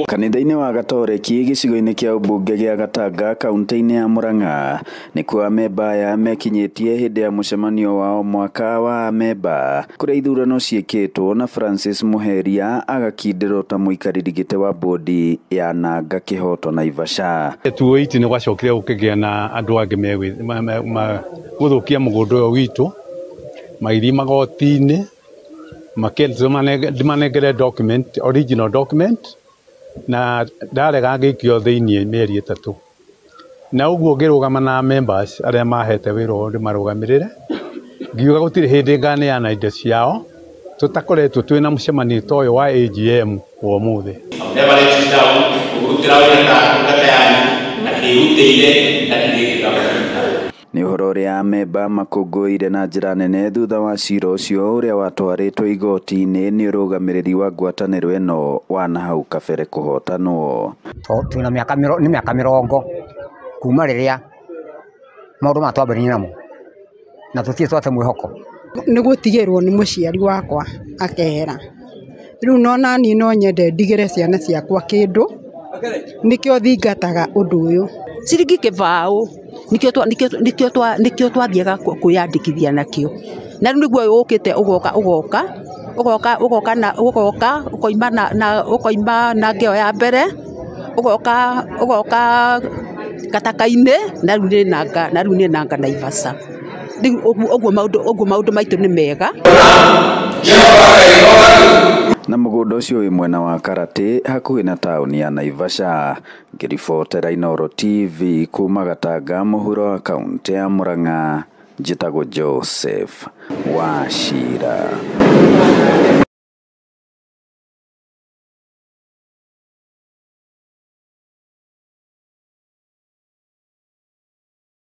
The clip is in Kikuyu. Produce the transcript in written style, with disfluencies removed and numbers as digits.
Kanitha-inĩ wa Gatoreki gĩcigo-inĩ kĩa ũmbunge gĩa Gatanga kaunti-inĩ ya Murang'a nĩkuo amemba aya mekinyĩtie hĩndĩ ya mũcemanio wao mwaka wa amemba kũrĩa ithurano ciĩkĩtwo na Francis Muheria agakindĩrwo ta mũikarĩri gĩtĩ wa bodi ya Nanga Kĩhoto Naivasha. 2008 nĩ gwacokire gũkĩgĩa na andũ angĩ gũthũkia mũgũnda ũyũ witũ, magĩthiĩ magoti-inĩ ndimanengere document, original document, na ndarega ngĩikio thĩiniĩ mĩeri 3. Na ũguo ngĩrũgama na members arĩa mahete wĩra ũyũ ndĩmarũgamĩrĩre, ngiuga gũtirĩ hĩndĩ nganeana indo ciao tũtakoretwo twĩna mũcemanio ta ũyũ wa AGM wa ũmũthĩ. Never let you down, kũrutĩra wĩra na ndungata yanyu na ndĩrutĩire na ndirĩgĩka. Nĩ ũhoro ũrĩa amemba makũngũĩire na njĩra nene thutha wa cira ũcio ũrĩa watwarĩtwo igoti-inĩ nĩ ũrũgamĩrĩri wa ngwatanĩro ĩno wa nahau kabere kũhotanwo. Twĩna mĩaka nĩ mĩaka 40 kuma rĩrĩa maũndũ maya twambĩrĩirie namo na tũtirĩ twate mwĩhoko. Nĩ gũtigĩrwo nĩ mũciari wakwa akehera. Rĩu no naniĩ no nyende ndigĩre ciana ciakwa kĩndũ, nĩkĩo thingataga ũndũ ũyũ. Ciringi kĩbaũ nĩkĩo twathiaga kwĩyandĩkithia nakĩo. Na rĩu nĩguo ũkĩte ũgoka ũgoka ũgoka ũgoka na ũgoka ũkoima na ũkoima na ngeo ya mbere, ũgoka ũgoka gataka-inĩ, na rĩu nĩ Nanga, na rĩu nĩ Nanga Naivasha. Rĩu ũguo maũndũ maitũ nĩ mega. Na mũgũnda ũcio wĩ mwena wa Karate hakuhĩ na taũni ya Naivasha. Ngĩribotera Inooro TV kuma Gatanga mũhuro wa kaũntĩ ya Murang'a, njĩtagwo Joseph Wachira.